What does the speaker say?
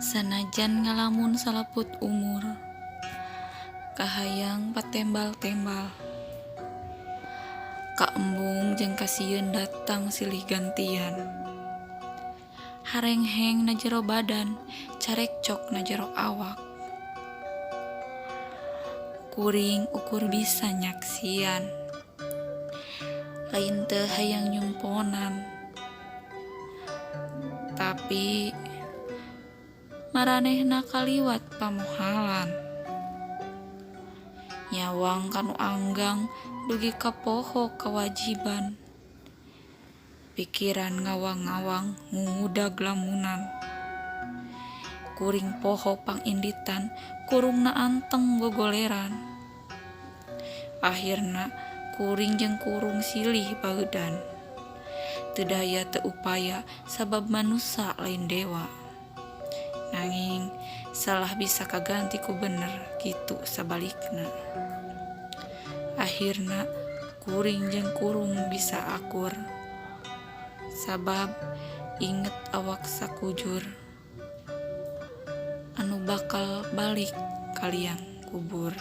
Sanajan ngalamun salaput umur, kahayang patembal-tembal. Kaembung jeung kasieun datang silih gantian. Harengheng na jero badan, carekcok na jero awak. Kuring ukur bisa nyaksian. Lain teu hayang nyumponan. Tapi maranehna kaliwat pamohalan. Nyawang ka nu anggang dugi ka poho kawajiban. Pikiran ngawang-ngawang ngudag lamunan. Kuring poho panginditan kurungna anteng gogoleran. Akhirna kuring jeung kurung silih baeudan. Teu daya teu upaya sabab manusa lain dewa. Nanging salah bisa kaganti ku bener kitu sabalikna. Akhirna kuring jeung kurung bisa akur. Sabab inget awak sakujur anu bakal balik ka liang kubur.